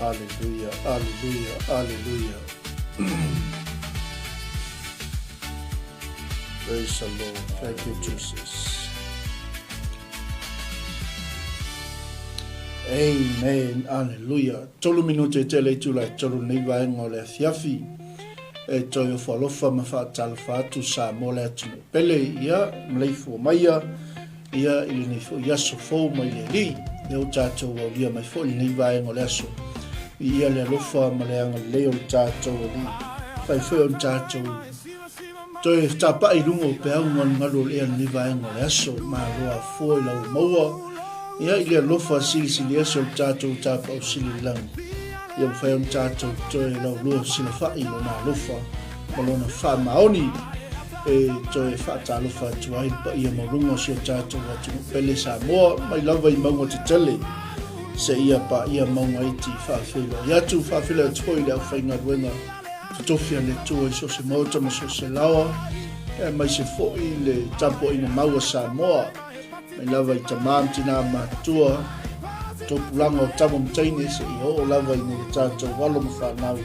Aleluia, aleluia, aleluia. Praise the Lord. Thank you, Jesus. Amen. Aleluia. Tolu minute tele i tula e tolu nei vaenga o le afiafi. E toi ofo alofa ma whaatalofa atu sa mo le atunuu pele ia, maleifua maia. Ia, i lenei foi aso fou mai le Alii, lea ua tatou aulia mai foi lenei vaega o le aso. Viia le alofa ma le agalelei o le tatou Alii. Fai foi ona tatou toe tapa'i i luga o peau galugalu o le ea lenei vaega o le aso. Malo afua i lau maua, ia i le alofa silisili ese o le tatou Tapaau Sili i le lagi. Ia mafai ona tatou toe laulua silafa'i i Lona alofa ma Lona faamaoni e toe faatalofa atu ai le paia maualuga o si o tatou atunuu pele Samoa, mai lava i mauga tetele seia paia mauga iti. Faafeiloai atu, faafeiloai atu foi i le aufaigaluega totofi a le Atua i so o se maota ma so o se laoa, aemaise foi le tapuaiga mau a Samoa. Mai lava i tamā ma tinā matutua, topulaga o tama ma teine seia oo lava i nai o tatou alo ma fanau,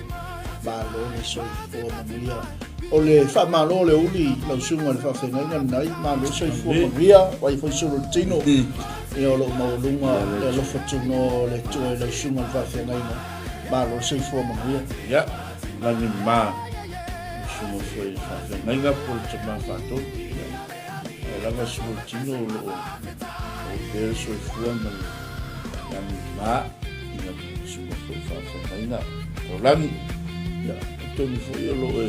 malo le soifua manuia. O le faamalo o le uli lau susuga i le faafeagaiga lenai, malo le soifua manuia, vai foi sulu le tino, ia o lo o maualuga le alofa tunoa o le Atua i lau susuga i le faafeagaiga, malo le soifua manuia. Ia, lagi ma susuga foi i le faafeagaiga po o le tama faatonu. Ia. Ae lava sulu tino o lo o pea le soifua ma le lagi ma ina susuga foi faafeagaiga taulagi. Ia, atonu foi o lo o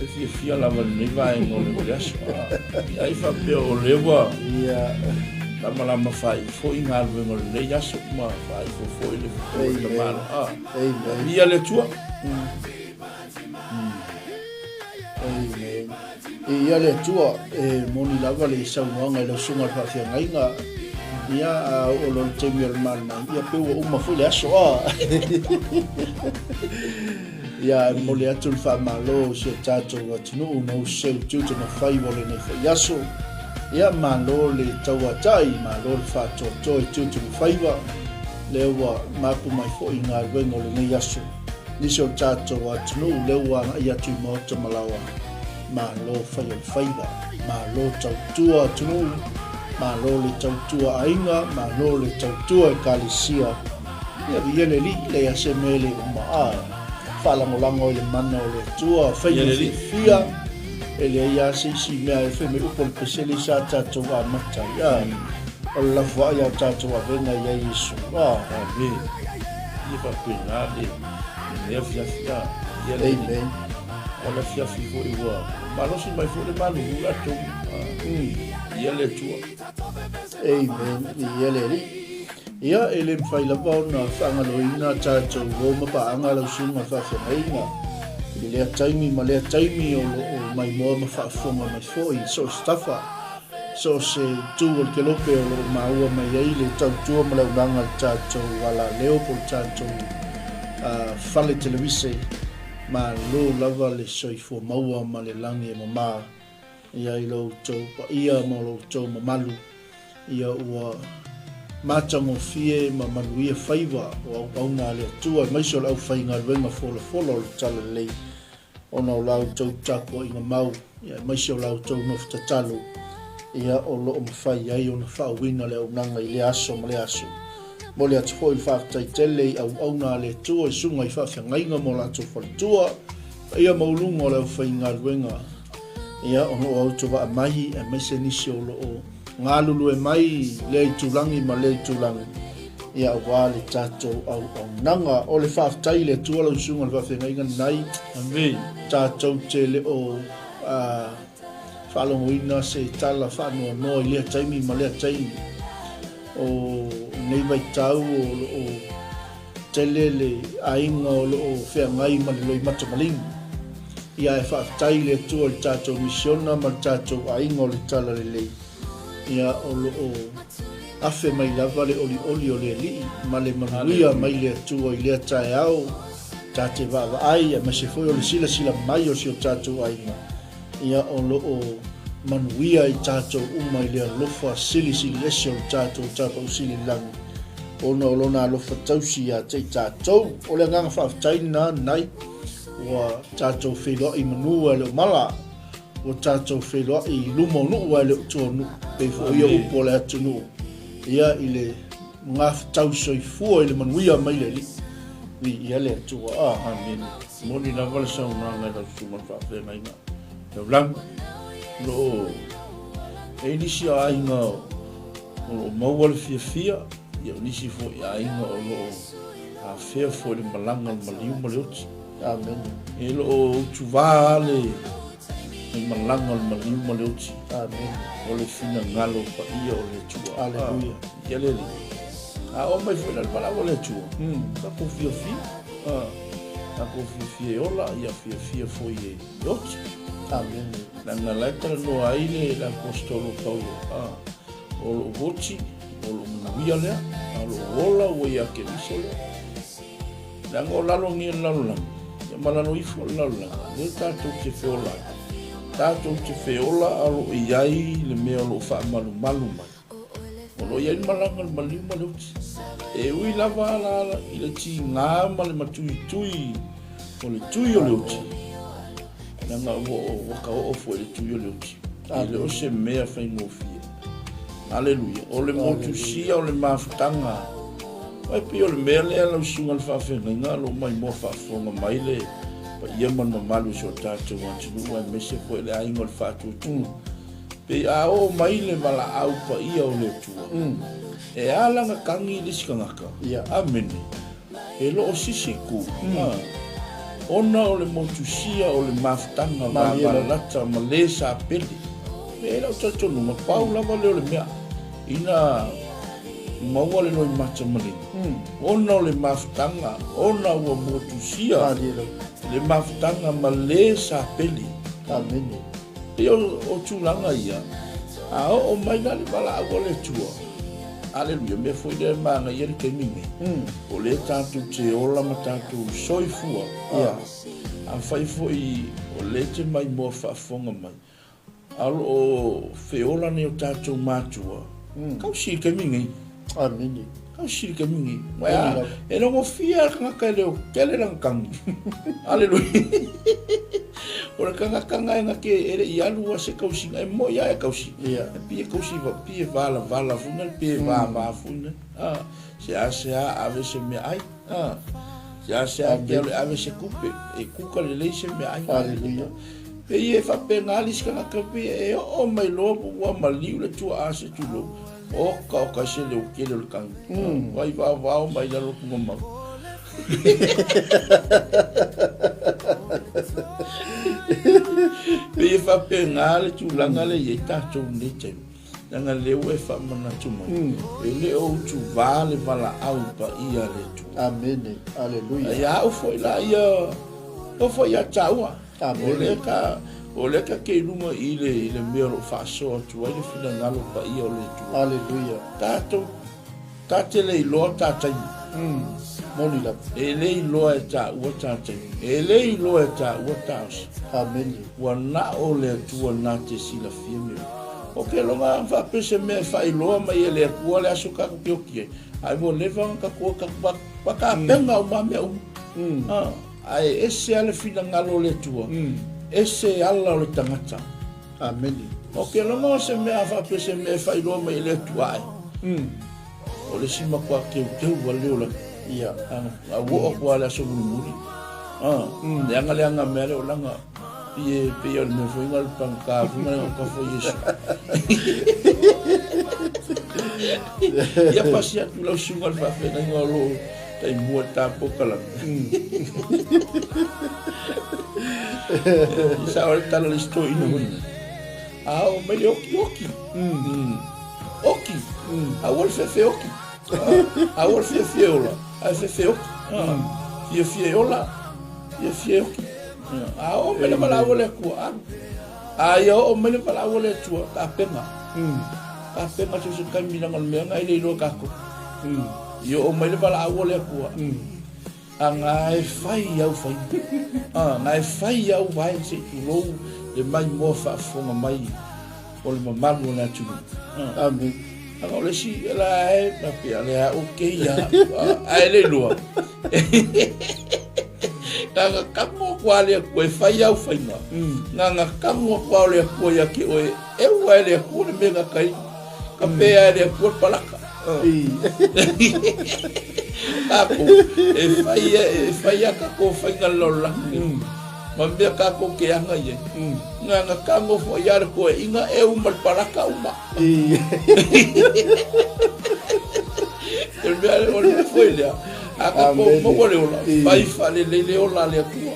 e fiafia lava i lenei vaega o le aso. Ai faapea o lea ua lamalama faaiu foi galuega o lenei aso ma faaiu foi le tamaloa. Viia le Atua. Amen. Viia le Atua, e moni lava le saunoaga i lau susuga i le faafeagaiga. Ia, a oo loa i le taimi o le malnai, ia pei ua uma foi le aso, a. Ia, e momoli atu le faamalo i si o tatou atunuu na usu seu tiute ma faiva o lenei foi aso. Ia, malo le tauatai, malo le faatoatoa i tiute ma faiva, lea ua mapu mai foi i galuega o lenei aso. Nisi o le tatou atunuu lea ua agai atu i maota ma laoa, malo fai o le faiva, malo tautua atunuu, malo le tautua aiga, malo le tautua ekalesia. Ia viia le Alii, leai a se mea e le uma, a faalagolago ai le mana o le Atua, faiga fiafia, e leai a se isi mea e fai mai upu o le pesele sa tatou amata ai, a o le lafoai a o tatou avega ia Iesu, a. Amen. Ia faapena le lenei afiafi a. Ia le Amen. O le afiafi foi ua malosi mai foi le malulu latou. Ia le Atua. Amen. Ia le Alii. Ia, e le mafai lava ona faagaloina tatou uo ma paaga lau susuga faafeagaiga i lea taimi ma lea taimi o lo o maimoa ma faafofoga mai foi i so o se tafa. So o se itu o le kelope o lo o maua mai ai le tautua ma le aunaga i le tatou alaleo po o le tatou fale televise, malo lava le soifua maua ma le lagi e mama ia i lo outou paia ma lo outou mamalu, ia ua matagofie ma manuia faiva o auauna a le Atua aemaise o le aufaigaluega folafola o le Talalelei. Ona o la outou tapuaiga mau, aemaise o la outou nofo tatalo, ia o lo o mafai ai ona faauuina le auaunaga i lea aso ma lea aso. Momoli atu foi le faafetai tele i auauna a le Atua i susuga i faafeagaiga ma o latou faletua, paia maualuga o le aufaigaluega, ia o lo o autovaa mai, aemaise nisi o lo o galulue mai i lea itulagi ma lea itulagi, ia aua le tatou auaunaga. O le faafetai i le Atua lau susuga i le faafeagaiga lenai. Amen. Tatou te le o faalogoina se tala faanoanoa i lea taimi ma lea taimi. O lenei vaitau o lo o tele le aiga o lo o feagai ma le loimata maligi. Ia e faafetai i le Atua i le tatou misiona ma le tatou aiga o le Talalelei. Ia o lo o afe mai lava le olioli o le Alii ma le manuia mai le Atua i lea taeao ta te vaavaai aemaise foi o le silasila mai o si o tatou aiga, ia o lo o manuia i tatou uma i le alofa silisili ese o le tatou Tapausili i le Lagi. Ona o Lona alofa tausi ia te i tatou. O le agaga faafetai lena lenai, ua tatou feiloai i manu ae le o mala, ua tatou feiloai i luma o nuu ae le o tua o nuu, pei foi ia upu o le atunuu, ia i le gafatau soifua i le manuia mai le Alii. Viia le Atua. Amene. Moni lava le saunoaga i lau susuga i le faafeagaiga taulagi. O lo o i ai nisi o aiga o lo o maua le fiafia, ia o nisi foi aiga o lo o afea foi le malaga o le maliu ma le oti. Amene. E lo o utuvā le malaga o le maliu ma le oti. Amene. O le finagalo paia o le Atua. Aleluia. Ia le Alii. A oo mai foi la le valaau a le Atua, tatou fiafia. Tatou fiafia e ola, ia fiafia foi e oti. Amene. Leaga la e talanoa ai le Aposetolo o Paulo, o lou oti, o lou manuia lea, a o lou ola ua ia Keriso lea. Leaga o lalo nei o le lalolagi, ia ma lalo ifo o le lalolagi, lea tatou te feola ai. Tatou te feola a o lo o i ai le mea o lo o faamalumalu mai. O lo o i ai le malaga o le maliu ma le oti. E ui lava la i le tiga ma le matuitui o le tui o le oti, leaga ua kaoo foi le tui o le oti. E le o se mea faigofie. Aleluia. O le motusia o le mafutaga. Vai pei o le mea lea lau susuga i le faafeagaiga o lo o maimoa faafofoga mai le paia ma le mamalu o si o tatou atunuu aemaise foi le aiga o le faatuatua. Pei a oo mai le valaau paia o le Atua, e a lana tagi i le isi tagata? Amene. E lo o sisi ku, ona o le motusia o le mafutaga vavalalata ma le sapele. E lau talitonuga, pau lava lea o le mea, ina maua le loimata maligi, ona o le mafutaga, ona ua motusia le mafutaga ma le sapele. Amene. Pei o tulaga ia, a oo mai la le valaau a le Atua, Aleluia, mea foi lea e manaia le taimi nei, o lea tatou te ola ma tatou soifua. Afai foi o lea e te maimoa faafofoga mai, a o lo o feola nei o tatou matua, tausi i le taimi nei. Amene. Tausi i le taimi nei. Ua e logofia le tagata e leo tele lana tagi. Aleluia. O le tagata na e na te e le i alu a se tausiga, e moi a e tausi. E pi e tausi va, pi e valavala foi na, pi e vava foi na. Se a se a ave se mea ai. Se a se a ke ale ave se kupe, e kuka lelei se mea ai. Aleluia. Pei e faapena le isi tagata pei e oo mai loa ua maliu le tuaa se tulou. Oka oka se leo tele o le tagi. Vai vaovao mai lalo tugamau. Pei e faapena le tulaga lea e i ai tatou i lenei taimi. Leaga lea ua e faamanatu mai, e le o utuvā le valaau paia a le Atua. Amene. Aleluia. Ia au foi la ia, o foi ia tāua. Amene. O lea ka, o lea ka te i luga i le, i le mea o lo o faasoa atu ai le finagalo paia o le Atua. Aleluia. Tatou, ta te le iloa ta taimi. Moni lava. E le iloa e tāua ta taimi. E le iloa e tāua ta aso. Amene. Ua na o le Atua na te silafia mea uma. O ke loga a faapea se mea e faailoa mai e le Atua le aso tatou te oti ai, ae ua leva ona tatou o tatou tapena uma mea uma. Ae ese lava le finagalo o le Atua, ese ala o le tagata. Amene. O ke loga o se mea a faapea se mea e faailoa mai e le Atua ae. O le isi matua teuteu a le ola. Ia. A ua oo atu lava i le aso mulimuli. Leaga leaga mea le olaga. Pei pei o le mea foi na o le pagata foi na o foi Iesu. Ia pasi atu lau susuga i le faafeagaiga o lo o taimua i le ta polokalame. Sao le tala o le isi toeaina foi. A oo mai le oki oki. Oki. Aua le fefe oki. Aua le fiafia e ola, ae fefe oki. Fiafia e ola, fiafia e oki. A oo mai le valaau a le Atua, alu. A ia oo mai le valaau a le Atua, tapena. Tapena so se taimi leaga o le mea na e le iloa e tatou. Ia oo mai le valaau a le Atua, a na e fai au faiga. A na e fai au vae se i tulou le maimoa faafofoga mai o le mamalu o le atunuu. Amene. Aga o le isi la e faapea le a okay a ae le iloa. Nga kago aku a le Atua e fai au faiga. Nga kago aku a o le Atua ia te oe e ua e le Atua le mea nga kai. Ka pea e le Atua le palaka. Kākou, e fai e fai a kākou faiga le lalolagi nei. Ma mea kākou ke aga i ai. Nga nga kago foi a le toeaiga e uma le palaka uma. O le mea o le mea foi lea, a kākou maua le ola, fai faalelei le ola a le Atua.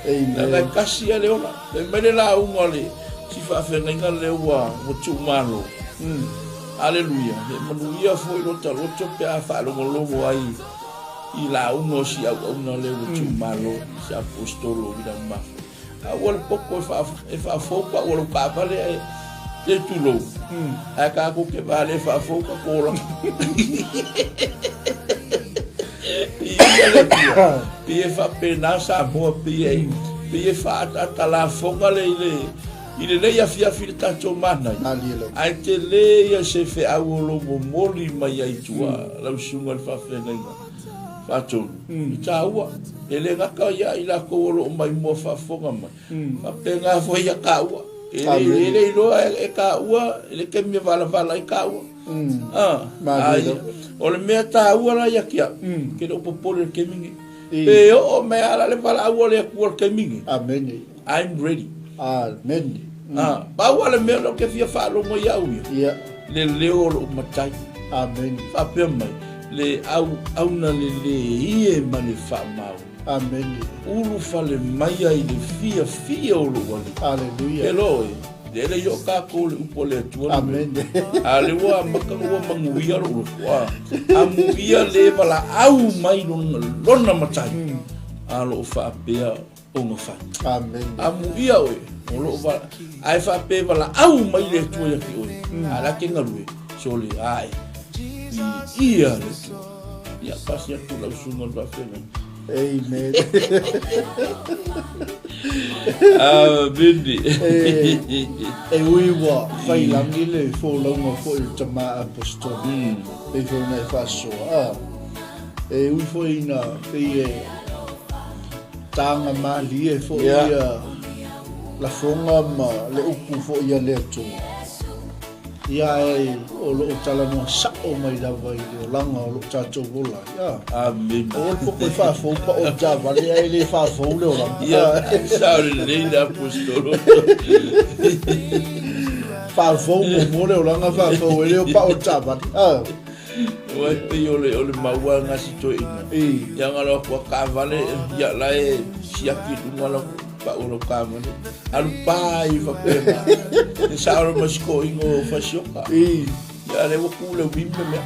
Leaga e kasi lava le ola. Fai mai le lauga a le si faafeagaiga lea ua tuumalo. Aleluia, he manuia foi lota loto pe a faalogologo ai i lauga o si auauna lea ua tuumalo, si Aposetolo o William Mafa. A ua le poto e faafou pa ua lou taavale ae le tulou. Ae tatou te vale e faafou ka olaga. Viia le Atua. Pei e faapena Samoa, pei e, pei e faaataata lafoga le i le i lenei afiafi i le tatou manaia. Ae tele ia se feau o lo momoli mai ai i tua lau susuga i le faafeagaiga. Faatonu, i taua, e le gata ia i latou o lo o maimoa faafofoga mai, faapena foi ia taua. E le, e le iloa e taua le taimi e valavala ai taua. Ah, ai, o le mea taua la ia te au, ke le o popole i le taimi nei. Pe oo mai lava la le valaau a le Atua i le taimi nei. Amene. I'm ready. Amene. Ah, pau lava le mea lea ou te fia faalogo ia au ia. Ia. Le leo o lou matai. Amene. Faapea mai, le auauna lelei e ma le faamau. Amene. Ulufale mai ai i le fiafia o lou Alii. Aleluia. E loa oe, lea le i oo kākou le upu a le Atua. Amene. A le ua amata ua manuia lou loto. A, amuia le valaau mai lona, lona matai. A lo o faapea ona fai. Amen. Amuia oe, o loo vala, ae faapea e valaau mai le Atua ia te oe, a la te galue, sole, ae, viia le Atua. Ia, pasi atu lau susuga i le faafeagaiga. Amen. Amene. E ui ua failangi le folauga foi o le tama Aposetolo, pei foi ona e faasoa, a, e ui foi ina pei e Taga malie foi ia lafoga ma le upu foi a le Atua. Ia ae o lo o talanoa sao mai lava i le olaga o lo o tatou ola ai. A. Amene. Aua le popo e faafou pa o taavale ae le faafou le olaga. Ia, sao lelei le Aposetolo. Faafou muamua le olaga faafou ai lea o pa o taavale. A. Ua e pei o le, o le maua nga si toeaina. Ia nga loa kua kaavale, ia la e siaki i luga lau pau o lau kaavale. Alu pa i faapena. E sao le ma si toeaina o Fasioka. Ia le ua ku le uimi le mea.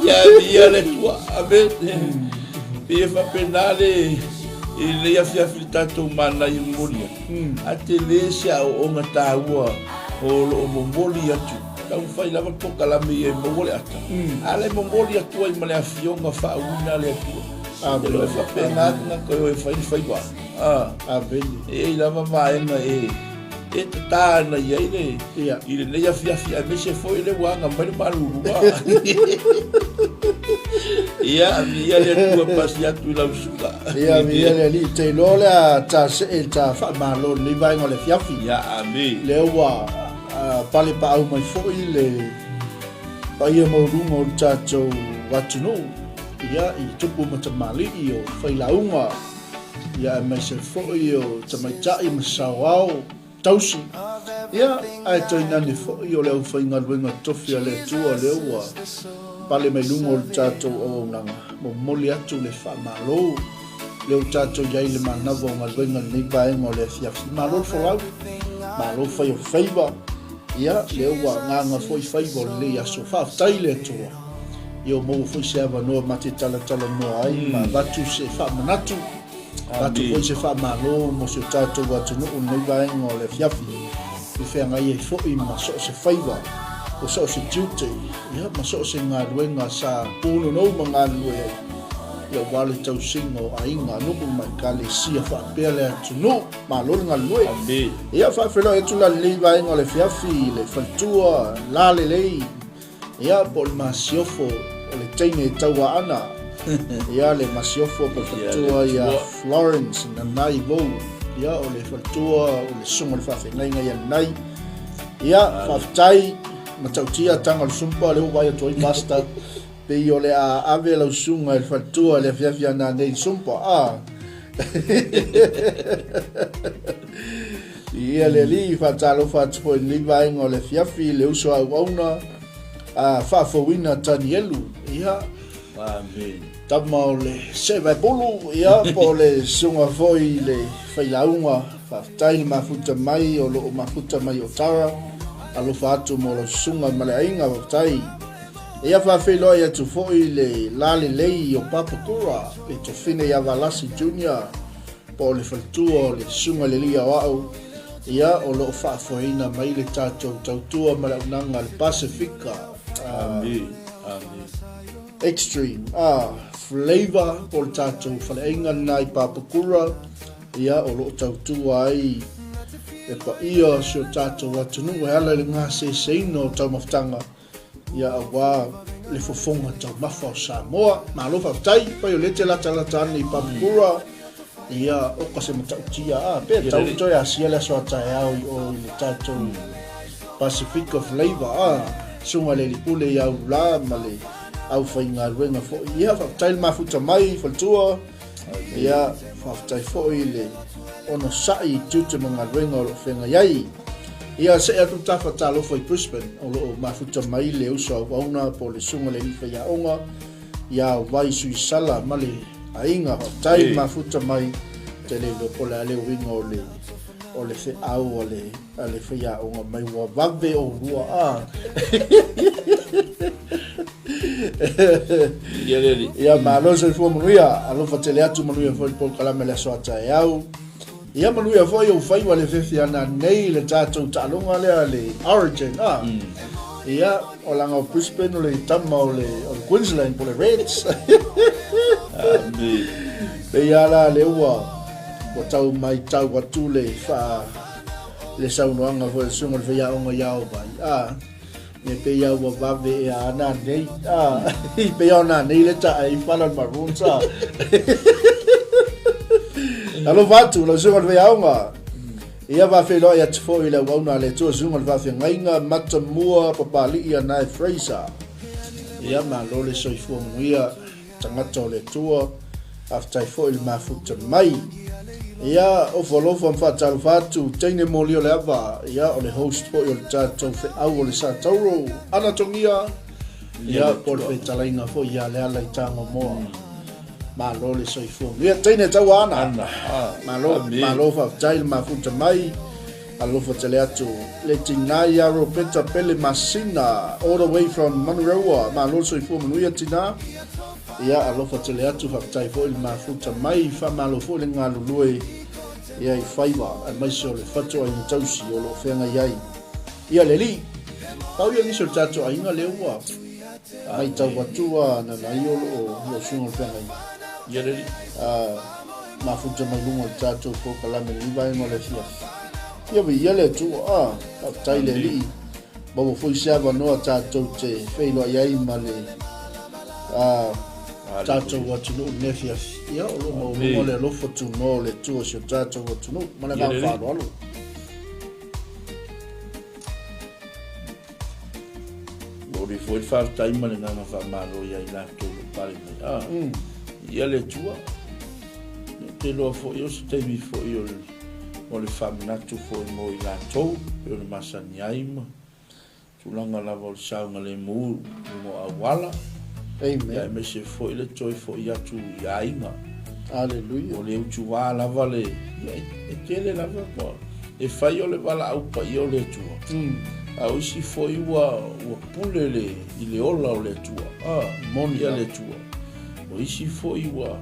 Ia ia le tua, amen. Pei e faapena le, i lenei afiafi le tatou manaia momoli atu. A tele se aoaoga taua o lo o momoli atu, taumafai lava le polokalame ia e maua le ata, a le momoli atu ai ma le afioga faauuina a le Atua. E le o faapena atu na toe o e fai le faiva. E i ai lava vaega e e tatā ana i ai le i lenei afiafi aemaise foi le ua aga mai le malulu. Ia, viia le Atua pasi atu i lau suka. Ia, viia le Alii. Te iloa o le a ta see ta faamalo i lenei vaega o le afiafi. Ia, amene. Lea ua palepaau mai foi le paia maualuga o le tatou atunuu, ia, i tupu ma tamalii, o failauga, ia, aemaise foi o tamaitai ma saoao tausi, ia, ae tainane foi o le aufaigaluega tofi a le Atua lea ua pale mai luga o le tatou auaunaga, momoli atu le faamalo lea ua tatou i ai i le manava o galuega i lenei vaega o le afiafi. Malo le folau, malo fai o faiva, ia, lea ua agaga foi faiva o lenei aso. Faafetai i le Atua, ia ua maua foi se avanoa ma te talatalanoa ai ma avatu se faamanatu. Avatu foi se faamalo mo si o tatou atunuu i lenei vaega o le afiafi i feagai ai foi ma so o se faiva, o so o se tiute, ia, ma so o se galuega sa punonou ma galulue ai. Ia aua le tausiga o aiga, nuu ma ekalesia faapea le atunuu. Malo le galulue. Amene. Ia faafeiloai atu la lenei vaega o le afiafi i le faletua la lelei. Ia po o le masiofo o le teine e tauaana. Ia le masiofo po o le faletua ia Florence Nanai Vou. Ia o le faletua o le susuga o le faafeagaiga ia Nanai. Ia faafetai matautia taga o le sumpa lea ua vaai atu ai Pastor. Pei o le a ave lau susuga i le faletua i le afiafi a nanei i le sumpa, a. Ia le alii, faatalofa atu foi i lenei vaega o le afiafi i le uso a auauna a faafouina Tanielu, ia. Amen. Tama o le Sevaepulu, ia, po o le susuga foi i le failauga. Faafetai le mafuta mai o lo o mafuta mai o Tara. Alofa atu mo lau susuga ma le aiga, faafetai. Ia faafeiloai atu foi le lalelei o Papakura i Tofine ia Valasi Junior po o le faletua o le Susuga i le Alii Aoao, ia o lo o faafoeina mai le tatou tautua ma le auaunaga a le Pasefika. Amene. Amene. Extreme Flavour po o le tatou faleaiga lena i Papakura, ia o lo o tautua ai le paia o si o tatou atunuu e ala i le gaseseina o taumafataga. Ia aua le fofoga taumafa o Samoa. Malo faafetai, fai o lea e te latalata ane i Papakura, ia oka se matautia a, pe tau ona toe asia le aso a taeao i o i le tatou Pasifika Flavour a, susuga i le Alii Pule ia Ulula ma le aufaigaluega foi. Ia faafetai le mafuta mai faletua, ia faafetai foi le onosai i tiute ma galuega o lo o feagai ai. Ia see atu ta faatalofa i Brisbane o lo o mafuta mai le uso auauna po o le susuga i le alii faiaoga ia Vai Suisala ma le aiga. Faafetai le mafuta mai te le iloa po o le a le uiga o le o le feau a le a le faiaoga mai ua vave oulua a. Ia le alii. Ia malo le soifua manuia. Alofa tele atu manuia foi le polokalame le aso a taeao. Ia manuia foi ou faiva le fefi ana nei le tatou taaloga lea le Origin a. Ia o laga o Brisbane o le tama o le o le Queensland po le Reds. Amene. Pei a la le ua ua tau maitau atu le faa le saunoaga foi a le susuga o le faiaoga ia Ovai a. Me pei a ua vave ea ana nei a. Pei a ona nei le taa i fala le Maroons a. Alofa atu lau susuga o le faiaoga. Ia faafeiloai atu foi i le auauna a le Atua susuga o le faafeagaiga Matamua Papali'i Anae Fraser. Ia malo le soifua manuia. Tagata o le Atua, faafetai foi le mafuta mai. Ia, ofo alofa ma faatalofa atu, teine moli o le ava, ia, o le host foi o le tatou feau o le Sa Tauro, Ana Togia, ia, po o le fetalaiga foi ia Leala i Tagomoa. Malo le soifua. Ia, teine taua Ana. Ana, ah, Malo, amene. malo faafetai le mafuta mai. Alofa tele atu le tina ia Ropeta Pele Masina all the way from Manurewa. Malo le soifua manuia tina. Ia alofa tele atu faafetai foi le mafuta mai, faamalo foi le galulue ia i faiva aemaise o le fatuaiga tausi o lo o feagai ai. Ia le alii, pau ia nisi o le tatou aiga lea ua matau atu a Nanaio o lo o lau susuga o le feagaiga. Ia le alii. Mafuta mai luga o le tatou polokalame i lenei vaega o le afiafi. Ia viia le Atua, a, faafetai le Alii, maua foi se avanoa tatou te feiloai ai ma le a, tatou atunuu i lenei afiafi. Ia, o lo o maualuga le alofa tunoa o le Atua i si o tatou atunuu. Ma le agaga faaaloalo. Momoli foi le faafetai ma le agaga faamalo ia i latou o lo o pale mai. A, ia le Atua. Ou te iloa foi o se taimi foi o le, o le faamanatu foi mo i latou, pei ona masani ai ma tulaga lava o le saogalemu i luga o auala. Amen. Ia aemaise foi le toe foi atu i aiga. Aleluia. O le utuā lava le, ia e tele lava ma e fai o le valaau paia o le Atua. A o isi foi ua, ua pule le, i le ola o le Atua. A, Moni ia lava. le Atua. O isi foi ua,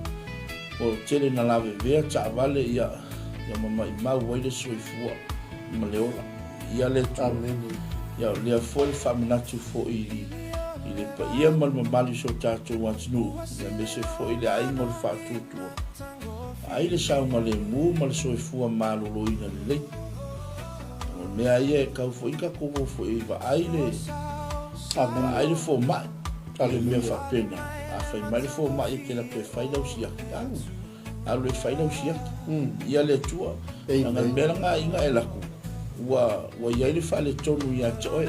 ua tele na lavevea taavale ia, ia ma maimau ai le soifua ma le ola. Ia le Atua. Amene. Ia o lea foi le faamanatu foi i, I le paia ma le mamalu i so tatou atunuu, aemaise foi le aiga o le faatuatua, ai le saogalemu ma le soifua maloloina lelei. O le mea ia e tau foi tatou o foi e vaai le vaai le fomai. O le mea faapena, a fai mai le fomai e te lape e fai lau siaki, alu, alu e fai lau siaki. Ia le Atua, leaga le mea lena aiga e laku, ua, ua i ai le faaletonu ia te oe.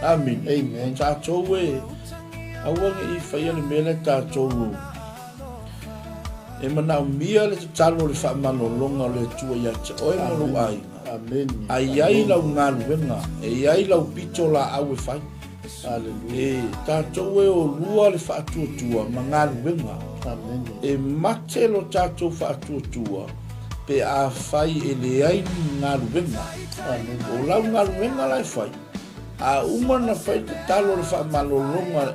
Amene. Amen. Tatou e, aua ne i faia le mea lea tatou e manaomia le tatalo o le faamalologa o le Atua ia te oe ma lou aiga. Amene. A i ai lau galuega, e i ai lau pito laau e fai. Aleluia. E tatou e olua le faatuatua ma galuega. Amene. E mate lo tatou faatuatua pe a fai e leai ni galuega. Amene. O lau galuega la e fai, a uma ona fai le tatalo o le faamalologa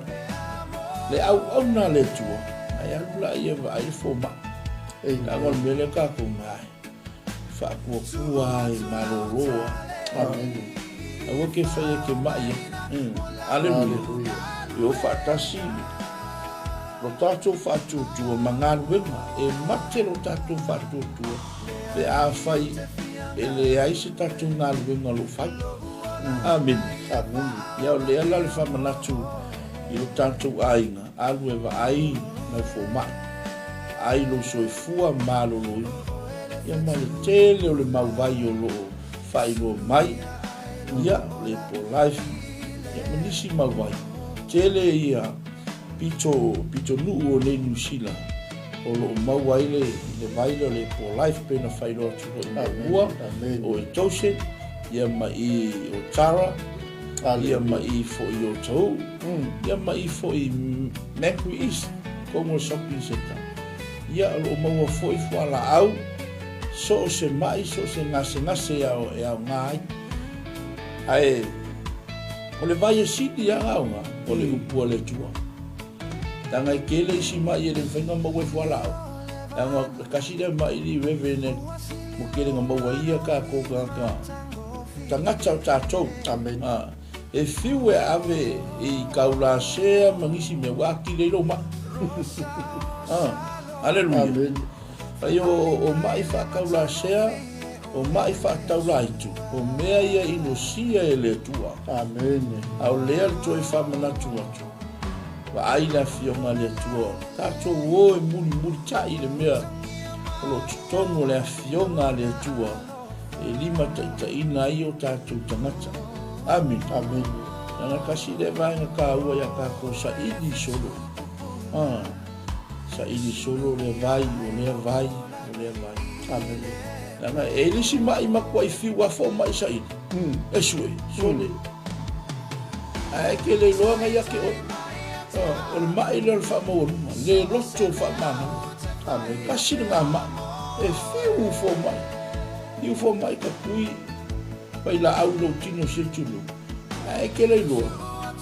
le auauna a le Atua, ae alu laia e vaai le fomai. Leaga o le mea lea tatou na e faapuapua ai malolo lava. Amene. Aua ke fai e ke mai ai. Aleluia. Aleluia. E o faatasi lo tatou faatuatua ma galuega. E mate lo tatou faatuatua pe a fai e leai se tatou galuega o lo o fai. Amene. Amene. Ia o lea la le faamanatu i lo tatou aiga, alu e vaai lau fomai, vaai lou soifua maloloina, ia ma le tele o le mau vai o lo o faailoa mai, ia o le Apple Life, ia ma nisi mau vai. Tele ia pito, pitonuu o nei Niu Sila o lo o maua ai le, le vai lea o le Apple Life pei ona faailoa atu foi muamua, o i Joseph, ia ma i o Tara, ia ma i foi o Tauu, ia ma i foi Mercury East, Cornwall Shopping Centre. Ia o lo o maua foi fualaau, so o se mai, so o se gasegase e aoga ai. Ae o le vai e sili lava aoga, o le upu a le Atua. Leaga e tele isi mai e le mafai ona maua i fualaau. Leaga e tasi lea mai li Reverend ua tele na maua ai ia tatou tagata, tagata o tatou. Amen. E fiu e ave i taulasea ma nisi mea ua atili ai lou mai. Aleluia. Amen. Fai o mai faataulasea, o mai faataulaitu, o mea ia inosia e le Atua. Amen. A o lea le toe faamanatu atu. Vaai le Afioga a le Atua, tatou o e mulimulitai i le mea o lo o totonu o le Afioga a le Atua e limataitaiina ai o tatou tagata. Amene. Amene. Leaga tasi lea vaega taua ia tatou saili solo. Saili solo lea vai, o lea vai, o lea vai. Amene. Leaga e le isi mai matuai fiu a fo mai saili. E sue, sole. Ae ke le iloa na ia te oe. O le mai lea o le faamaualuga, le loto o le faamagalo. Amene. Tasi lena mai, e fiu fo mai. Fiu fo mai ka pui vailaau i lou tino se tulou. Ae ke le iloa,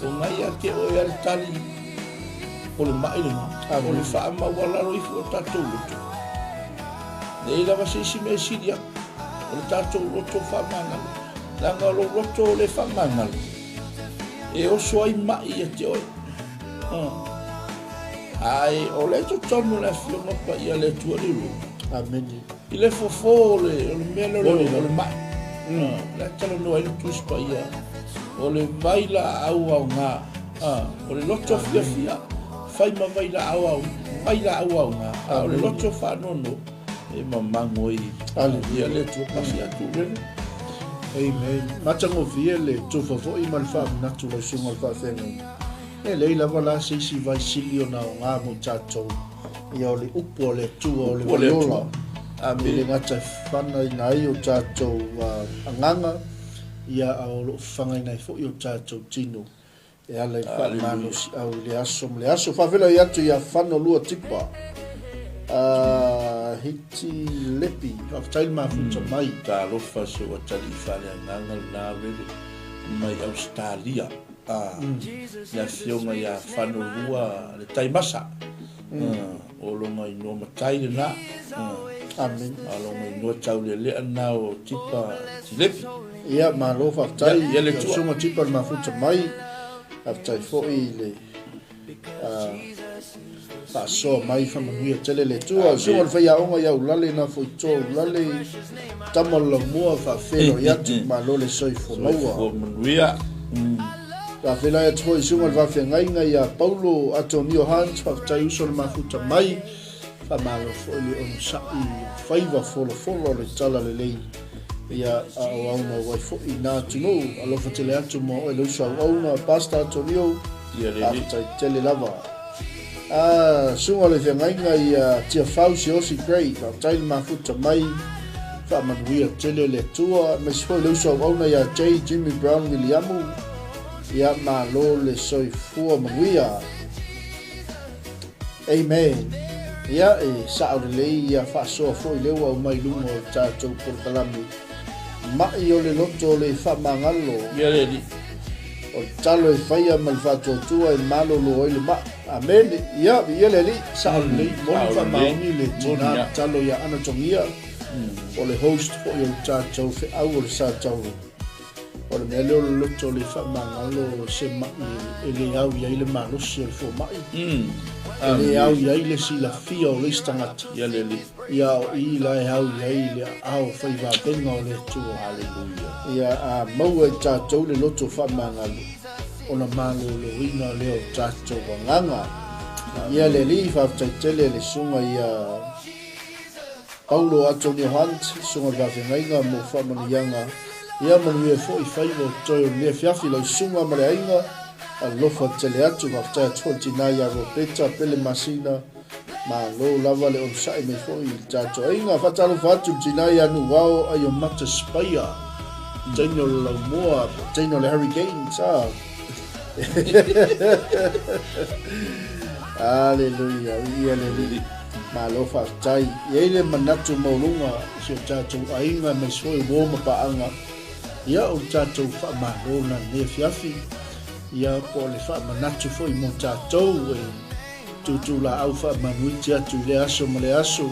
o na ia te oe a le tali o le mai lena. O le faamaualalo ifo o tatou loto. Leai lava se isi mea e sili atu. O le tatou loto faamagalo. Leaga o lou loto o le faamagalo, e oso ai mai ia te oe. Ae o le totonu o le Afioga Paia a le Atua le iloa. Amene. I le fofo o le mea lea o le mai. La talanoa ai le Tusi Paia. O le vailaau aoga. O le loto fiafia, fai ma vailaau aoga, vailaau aoga. A o le loto faanoanoa, e mamago ai. Aleluia. Ia le Atua pasi atu rere. Amen. Matagofie le tofa foi ma le faamanatu lau susuga o le faafeagaiga. E leai lava la se isi vai sili ona aoga mo i tatou. Ia o le upu a le Atua o le Upu a le vaiola. Atua. Amene. E le gata e fanaina ai o tatou agaga, ia a o lo o fagaina ai foi o tatou tino e ala i le faamalosiau i le aso ma le aso. Faafeiloai atu ia Fano Lua Tipa, Hiti Lepi, faafetai le mafuta mai. Talofa se ua tali faaleagaga lena rere mai Ausetalia. Le afioga ia Fano Lua le Taimasa. O lona inoa matai lena. Amen. A lona inoa taulelea lena o Tipa Tilepi. Ia, malo faafetai. Ia, ia le Atua. Susuga Tipa le mafuta mai. Faafetai foi i le faasoa mai faamanuia tele le Atua. O susuga o le faiaoga ia Ulale na foi to Ulale tama o le laumua faafeiloai atu malo le soifua maua. Soifua manuia. Faafeiloai atu foi i susuga o le faafeagaiga ia Paulo Atonio Hunt, faafetai uso le mafuta mai. Faamalo foi le onosai o faiva folafolo o le tala lelei ia a o auna ai foi i na atunuu. Alofa tele atu mo oe le uso auauna Pastor Atonio. Ia lelei. Faafetai tele lava. Ah, susuga o le feagaiga ia Tiafau Siaosi Gray, faafetai le mafuta mai. Faamanuia tele le Atua. Aemaise foi le uso auauna ia J. Jimmy Brown Wiliamu. Ia malo le soifua manuia. Amen. Ia, e sao lelei ia faasoa foi lea ua aumai i luga o le tatou polokalame. Ma'i o le loto le faamagalo. Ia le Alii. O le talo e faia ma le faatuatua e malolo ai le ma'i. Amene. Ia, viia le Alii. Sao lelei. Moni faamaoni le tina talo ia Ana Togia. O le host foi o le tatou feau o le Sa Tauro. O le mea lea o le loto le faamagalo se ma'i e le au i ai le malosi o le fomai. E le au i ai le silafia o le isi tagata. Ia le Alii. Ia o i la e au i ai le aao faivavenga o le Atua. Haleluia. Ia a maua i tatou le loto faamagalo, ona maloloina lea o tatou agaga. Ia le Alii, faafetai tele le susuga ia Paulo Antonio Hunt, susuga le faafeagaiga mo faamanuiaga. Ia manuia foi faiva o totoe o lenei afiafi, lau susuga ma le aiga, alofa tele atu. Faafetai atu foi i le tina ia Robeta Pele Masina, Malo lava le onosai mai foi i le tatou aiga. Faatalofa atu i le tina ia Nuuao Aiomata Spaia, teine o le Laumua, teine o le Hurricanes. Ah. Aleluia, viia le Alii. Malo faafetai. E i ai le manatu maualuga i si o tatou aiga aemaise foi o uo ma paaga. Ia, o le tatou faamalo lena i lenei afiafi. Ia, po o le faamanatu foi mo tatou e Tūtū lāau faamanuiti atu i lea aso ma lea aso,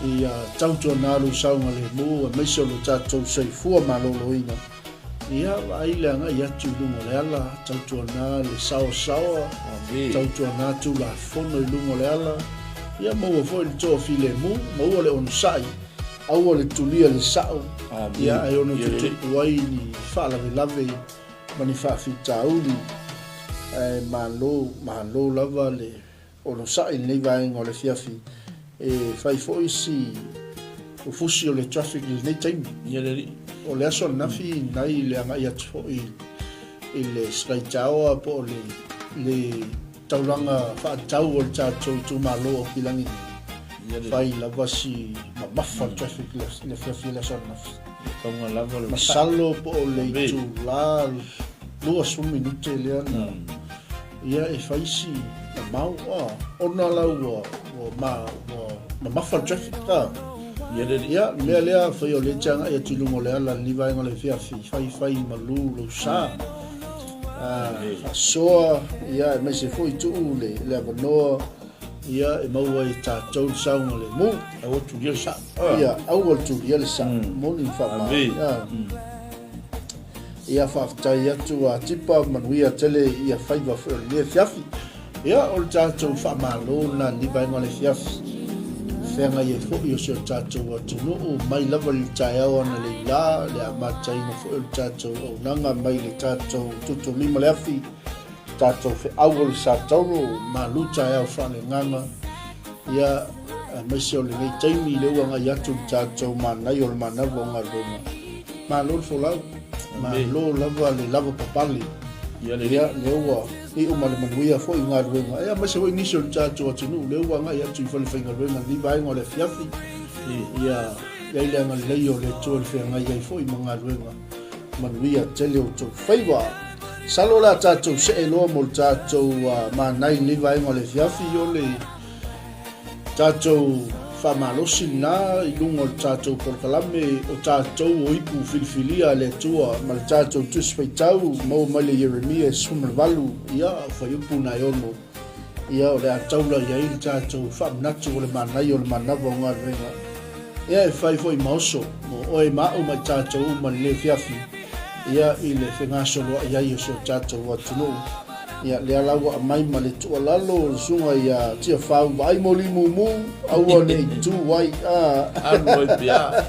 ia tautuana lou saogalemu aemaise o lo tatou soifua maloloina. Ia vaai le agai atu i luga o le ala, tautuana le saoasaoa, tautuana tulafono i luga o le ala, ia maua foi le toafilemu, maua le onosai, aua le tulia le sao, ia ae ono tutupu ai ni faalavelave ma ni faafitauli. Ae malo, malo lava le onosai i lenei vaega o le afiafi e fai foi si fusi o le traffic i lenei taimi. Ia le alii. O le aso ananafi nai le agai atu foi i le Slay Tower po o le, le taulaga faatau o le tatou itumalo o Aukilagi nei. Fai lava si mamafa le traffic i le afiafi o le aso ananafi. Tauga lava le Masalo po o le itula 20 minute lea na ia e fai si mamao a ona la ua ua ma ua mamafa le traffic a. Ia le Ia le mea lea fai o lea e te agai atu i luga o le ala i lenei vaega o le afiafi fai fai malu lou sa. Faasoa ia aemaise foi tuu le le avanoa ia e maua ai e tatou le saogalemu. Aua tulia le sao. Ia aua le tulia le sao. Moni ma faamaonia. Ia faafetai atu a Tipa manuia tele ia faiva foi o lenei afiafi. Ia o le tatou faamalo lena i lenei vaega o le afiafi. Feagai ai foi o si o tatou atunuu mai lava i le taeao analeila le amataina foi o le tatou auaunaga mai le tatou tutulima le afi, tatou feau o le Satauro, malu taeao faaleagaga. Ia aemaise o lenei taimi lea ua agai atu le tatou manaia o le manava o galuega. Malo le folau, malo lava le lavapapale. Ia le Ia lea ua iu ma le manuia foi i galuega. Ia aemaise foi nisi o le tatou atunuu lea ua agai atu i falefaigaluega i lenei vaega o le afiafi. Ia i ai le agalelei o le Atua i le feagai ai foi ma galuega manuia tele o outou faiva. Masalo o le a tatou see loa mo le tatou manai i lenei vaega o le afiafi o le tatou faamalosi lena i luga o le tatou polokalame o tatou o ipu filifilia a le Atua ma le tatou Tusi Faitau maua mai le Ieremia 18 ia fuaiupu na e 6 ia o le a taula i ai le tatou faamanatu o le manaia o le manava o galuega ia e fai foi ma oso mo oe ma au ma i tatou uma i lenei afiafi ia i le fegasoloai ai o si o tatou atunuu. Ia, lea la ua aumai ma le tuualalo le susuga ia Tiafau, vaai mo limumu, aua ne i tu ai. Ah. Alu ai pea.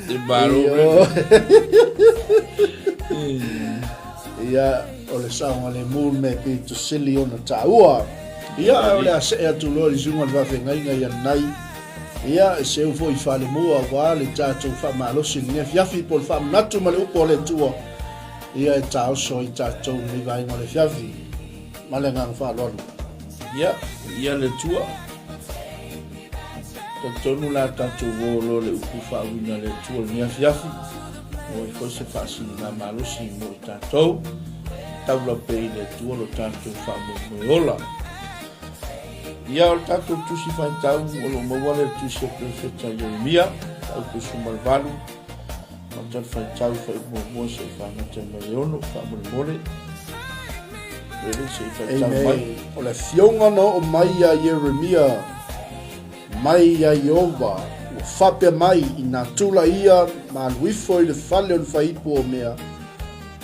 Te malo Io. Ia, o le saogalemu le mea pito sili ona taua. Ia, o le a see atu loa i le susuga i le faafeagaiga ia Nanai. Ia, e seu foi i falemua aua le tatou faamalosi i lenei afiafi po o le faamanatu ma le upu a le Atua. Ia e taoso ai tatou i lenei vaega o le afiafi. Ma le agaga faaaloalo. Ia, ia le Atua. Talitonu la tatou o loa le upu faauiga a le Atua i lenei afiafi. Maua ai foi se faasiliga malosi mo i tatou. Taula pea i le Atua lo tatou faamoemoe ola. Ia, o le tatou tusi faitau o lo o maua lea i le tusi a Perofeta Ieremia, mataupu 18, amata le faitau faaiu muamua seia faagata mai le 6, faamolemole. Really, se i faitau mai. Amen. O le afioga na oo mai iā Ieremia mai iā Ieova, ua faapea mai, Inā tula ia ma alu ifo i le fale o le faiipu o mea,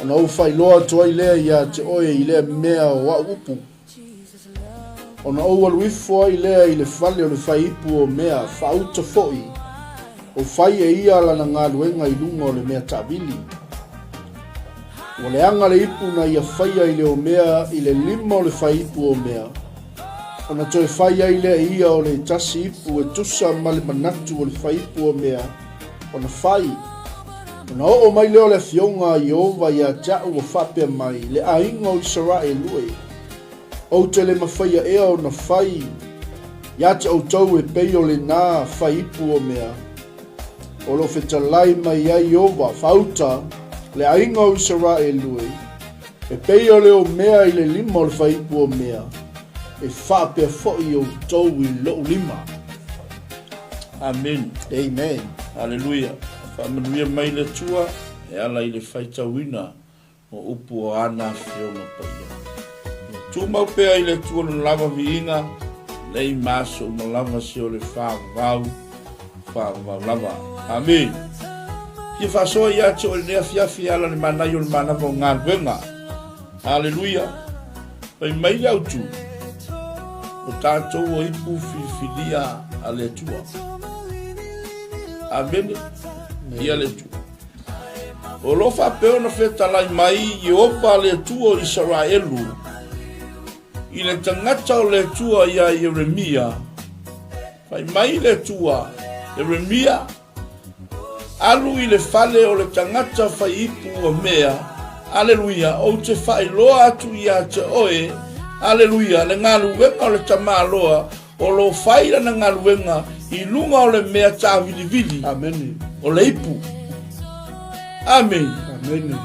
ona ou faailoa atu ai lea iā te oe i lea mea o au upu. Ona ou alu ifo ai lea i le fale o le faiipu o mea faauta foi, o fai e ia lana galuega i luga o le mea taavili. Ua leaga le ipu na ia faia i le omea i le lima o le faiipu o mea, ona toe fai ai lea e ia o le tasi ipu e tusa ma le manatu o le faiipu o mea ona fai. Ona oo mai lea o le Afioga a Ieova ia te a'u ua faapea mai, Le aiga o Isaraelu e, ou te le mafaia ea ona fai ia te outou e pei o lenā fai ipu o mea o lo o fetalai mai ai Ieova, faauta, le aiga o Isaraelu e, e pei o le omea i le lima o le fai ipu o mea, e faapea foi outou i lo'u lima. Amen. Amen. Aleluia. Faamanuia mai le Atua e ala i le faitauina o upu o ana afioga paia. Ia tumau pea i le Atua lona lava viiga, nei ma aso uma lava se o le faavavau, faavavau lava. Amen. Fia faasoa ia te oe i lenei afiafi e ala i le manaia o le manava o galuega. Aleluia. Fai mai le autu, o tatou o ipu filifilia a le Atua. Amene. Ia le Atua. O lo o faapea ona fetalai mai Ieova le Atua o Isaraelu i le tagata o le Atua iā Ieremia, fai mai le Atua, Ieremia, Alu i le fale o le tagata fai ipu ua mea, Aleluia, ou te faailoa atu ia te oe, Aleluia, le galuega o le tamaloa o lo o fai lana galuega i luga o le mea tāvilivili Amene. o le ipu. Amene. Amene.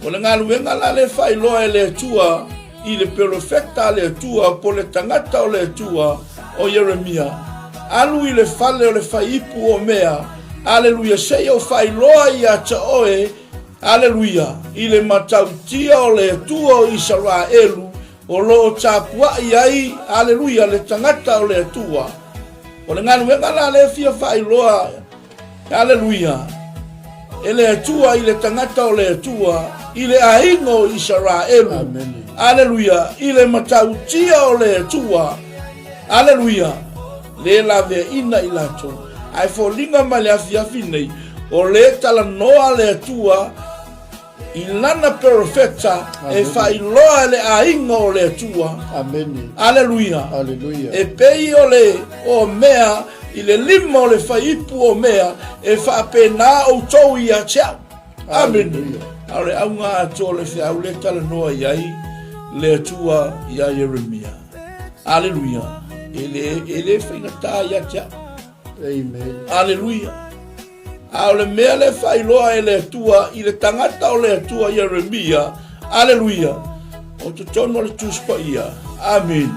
O le galuega la le faailoa e le Atua i le perofeta a le Atua po le tagata o le Atua o Ieremia, alu i le fale o le faiipu o mea, aleluia, seia ou faailoa ia te oe, aleluia, i le matautia o le Atua o Isaraelu o lo o tapuai ai, aleluia, le tagata o le Atua. O le galuega la lea e fia faailoa Aleluia! E le Atua i le tagata o le Atua, i le aiga o Isaraelu. Aleluia! I le matautia o le Atua. Aleluia! Le laveaina i latou. Ae foliga mai le afiafi nei, o le talanoa le Atua I lana perofeta e faailoa e le aiga o le Atua. Amene. Aleluia. Aleluia. E pei o le omea i le lima o le faiipu omea e faapena outou ia te au. Amene. A o le auga atoa o le feau lea talanoa i ai le Atua iā Ieremia. Aleluia. E le, e le faigata ia te au. Amen. Aleluia. A o le mea lea e faailoa e le Atua i le tagata o le Atua Ieremia, aleluia, o totonu o le Tusi Paia, amene,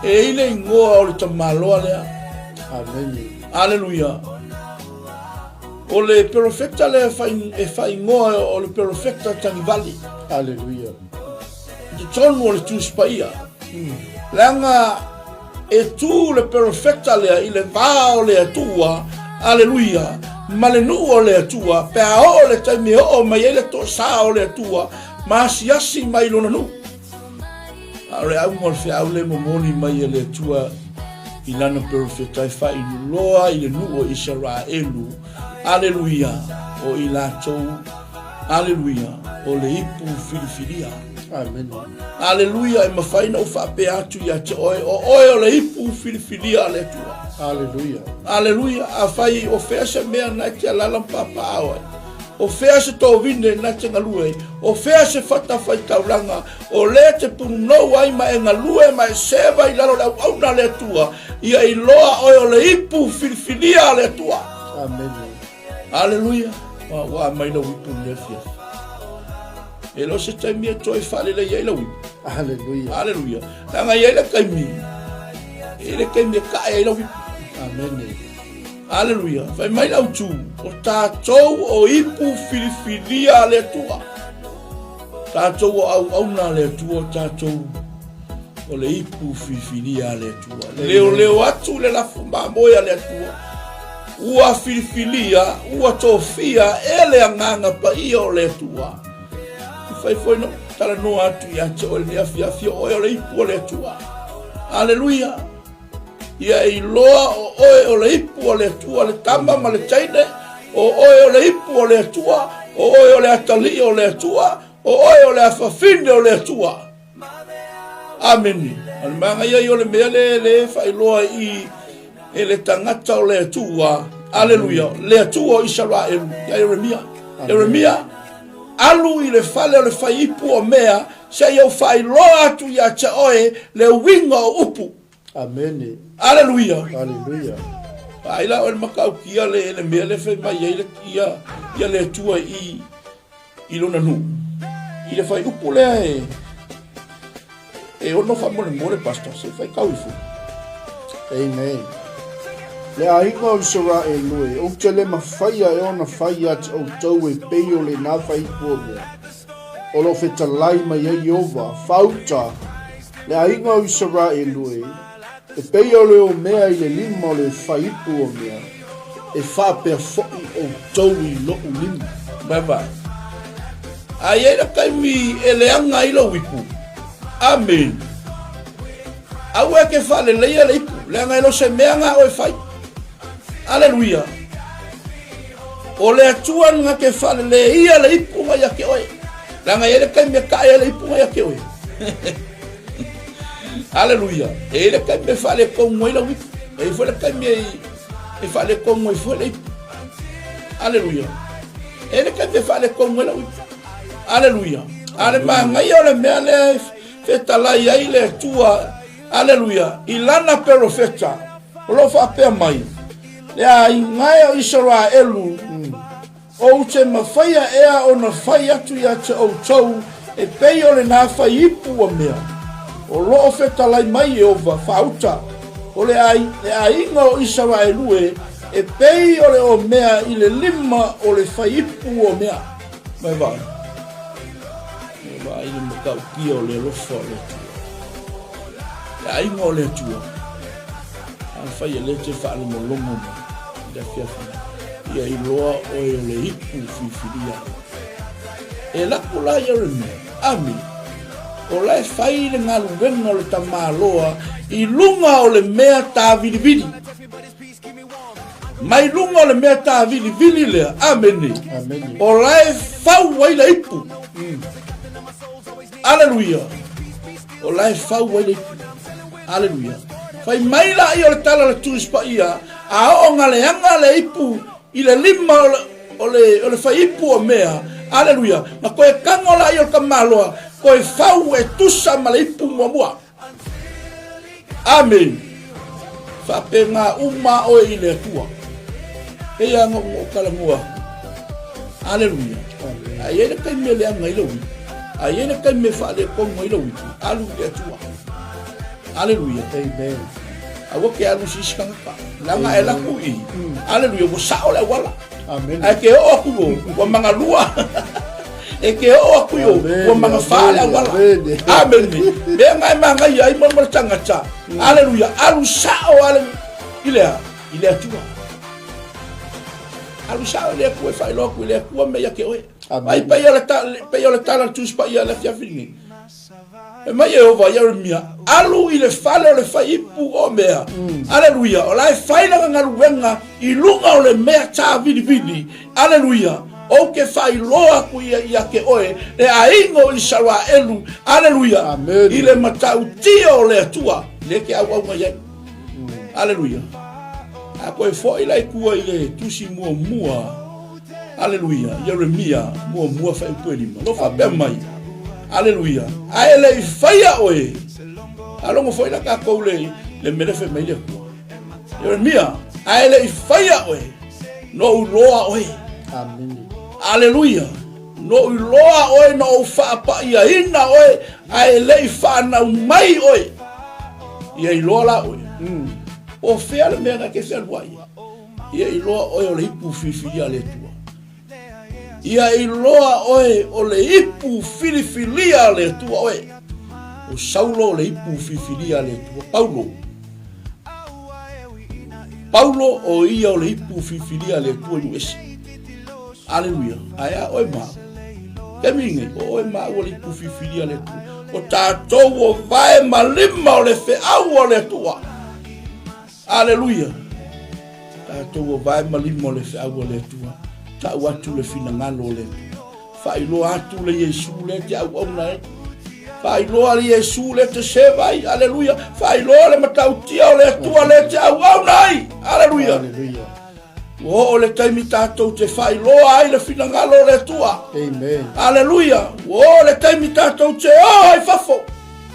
e i ai le igoa o le tamaloa lea. Amene. Aleluia. O le perofeta lea e faaigoa o le perofeta tagivale. Aleluia. I totonu o le Tusi Paia. Leaga e tu le perofeta lea i le va o le Atua, aleluia, ma le nuu o le Atua, pe a oo le taimi e oo mai ai le toasā o le Atua ma asiasi mai i lona nuu. A o le auga o le feau lea e momoli mai e le Atua i lana perofeta e faailoa i le nuu o Isaraelu, aleluia, o i latou, aleluia, o le ipu filifilia. Amene. Aleluia, e mafai ona ou faapea atu ia te oe, o oe o le ipu filifilia a le Atua. Aleluia. Aleluia, afai o fea se mea na e te alala ma papaaao ai, o fea se tovine na te galue ai, o fea se fatafaitaulaga o lea e te punou ai ma e galue ma e seva i lalo o le auauna a le Atua, ia iloa oe o le ipu filifilia a le Atua. Amene. Aleluia. Ua aumai lau ipu i lenei afiafi. E le o se taimi e toe faalelei ai lau ipu. Aleluia. Aleluia. Leaga e i ai le taimi, e i ai le taimi e kae ai lau ipu. Amene. Aleluia. Fai mai le autu, o tatou o ipu filifilia a le Atua. Tatou o auauna a le Atua, o tatou o le ipu filifilia a le Atua. Leoleo atu le lafu mamoe a le Atua. Ua filifilia, ua tofia e le Agaga Paia o le Atua. I fai foi na talanoa atu ia te oe lenei afiafi, o oe o le ipu o le Atua. Aleluia. Ia iloa o oe o le ipu o le Atua, le tama ma le teine, o oe o le ipu o le Atua, o oe o le atalii o le Atua, o oe o le afafine o le Atua. Amene. O le magaia ia o le mea le le faailoa i e le tagata o le Atua. Aleluia. Le Atua o Isaraelu. Ia Ieremia. Ieremia, alu i le fale o le faiipu o mea, se i ou faailoa atu ia te oe le uiga o upu. Amene. Aleluia. Aleluia. Ai la o le matautia le le mea le fai mai ai le ia ia le Atua i i lona nuu. I le fai upu lea e e ono faamolemole pastor se fai kau ifo. Amen. Le aiga o Isaraelu e, ou te le mafaia e ona fai ia te outou e pei o lena faiipu o mea. O lo o fetalai mai ai Ieova, faauta le aiga o Isaraelu e, e pei o le omea i le lima o le faiipu o mea, e faapea foi outou i lo'u lima. Vaevae. A i ai le taimi e leaga ai lou ipu. Amene. Aua e ke faaleleia le ipu, leaga e le o se mea na oe fai. Aleluia. O le Atua na ke faaleleia le ipu mai ia te oe. Leaga e i ai le taimi e kae ai le ipu mai ia te oe. Aleluia. E i ai le taimi e faaletonu ai lau ipu. E i ai foi le taimi e faaletonu ai foi le ipu. Aleluia. E i ai le taimi e faaletonu ai lau ipu. Aleluia. A le manaia o le mea lea e fetalai ai le Atua. Aleluia. I lana perofeta. O lo o faapea mai, Le aiga e o Isaraelu, ou te mafaia ea ona fai atu ia te outou e pei o lena fai ipu ua mea. O lo o fetalai mai Ieova, faauta, o le aiga o Isaraelu e, e pei o le omea i le lima o le fai ipu ua mea. Mai vaai. Mai vaai le matautia o le alofa o le Atua. Le aiga o le Atua. Afai e le te faalogologo mai i le afiafi nei, ia iloa oe o le ipu filifilia. E lako la ia le mea, ami, o la e fai le galuega o le tamaloa i luga o le mea tāvilivili. Mai luga o le mea tāvilivili lea, amene, o la e fau ai le ipu. Aleluia! O la e fau ai le ipu. Aleluia! Fai mai laia o le tala o le Tusi Paia, a oo nga leaga le ipu i le lima o le, o le, o le faiipu o mea, aleluia, na koe kago laia o le tamaloa, koe fau e tusa ma le ipu muamua. Amene. Faapena uma oe i le Atua. Pei lava ona ou talanoa atu. Aleluia. A i ai le taimi e leaga ai lou ipu, a i ai le taimi e faaletonu ai lou ipu, alu i le Atua. Aleluia. Amen. Aua ke alu i se isi tagata. Leaga e laku i. Aleluia, ua sao le auala. Amen. Ae ke oo atu o, ua magalua. E ke oo atu i o, ua magafā le auala. Amene. Mea nga e magaia ai mo le tagata. Aleluia. Alu sao ale i le a? I le Atua. Alu sao i le Atua e faailoa atu i le Atua mea ia te oe. Ai pei o le tala o le Tusi Paia i le afiafi lenei. Fai mai Ieova ia Ieremia, Alu i le fale o le faiipu o mea. Aleluia! O la e fai lana galuega i luga o le mea tāvilivili. Aleluia! Ou te faailoa atu ia ia te oe, le aiga o Isaraelu. Aleluia! Amen. I le matautia o le Atua, lea e te auauna i ai. Aleluia! A toe foi la i tua i le tusi muamua. Aleluia, Ieremia muamua faaiupu e lima. Lo faapea mai, Aleluia, a e le i faia oe. A logo foi la tatou le, le mele fai mai le Atua. Ieremia, a e le i faia oe, no ou loa oe. Amene. Aleluia, no ou loa oe, no ou faapaiaina oe, a e le i whanau mai oe. Ia iloa la oe. O fea le mea na ke whenua ia. Ia iloa oe o le ipu filifilia a le Atua. Ia iloa oe o le ipu filifilia a le Atua oe. O Saulo o le ipu filifilia a le Atua. Paulo. Paulo o ia o le ipu filifilia a le Atua i ese. Aleluia. Ae a oe ma. Taimi nei, o oe ma ua le ipu filifilia a le Atua. O tatou o vae ma lima o le feau o le Atua. Aleluia! Tatou ua vae ma lima o le feau a le Atua, tau atu le finagalo o le Atua. Faailoa atu le Iesu lea te auauna ai. Faailoa le Iesu lea te seva ai. Aleluia! Faailoa le matautia o le Atua lea te auauna ai. Aleluia! Aleluia. Ua oo le taimi tatou te faailoa ai le finagalo o le Atua. Amen. Aleluia! Ua oo le taimi tatou te o ai fafo.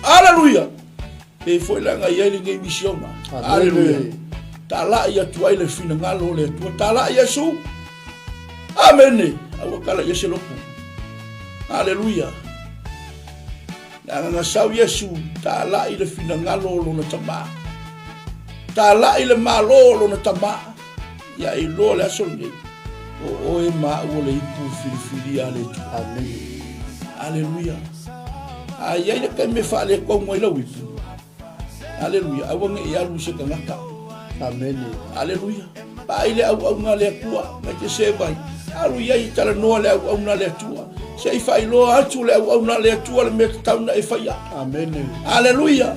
Aleluia! Pei foi leaga i ai lenei misiona. Aleluia. Talai atu ai le finagalo o le Atua. Talai Iesu. Amene. Aua kala ia se lopu. Aleluia. Leaga na sau Iesu, talai le finagalo o lona tamā. Talai le malo o lona tamā. Ia iloa le aso lenei, o oe ma au o le ipu filifilia a le Atua. Amene. Aleluia. A i ai le taimi e faaletonu ai lau ipu. Aleluia. Aua ne i alu i se tagata. Amene. Aleluia. Paai le auauna a le Atua, mai te seva ai. Alu i ai i talanoa le auauna a le Atua. Se i faailoa atu le auauna a le Atua le mea tatau na e faia. Amene. Aleluia.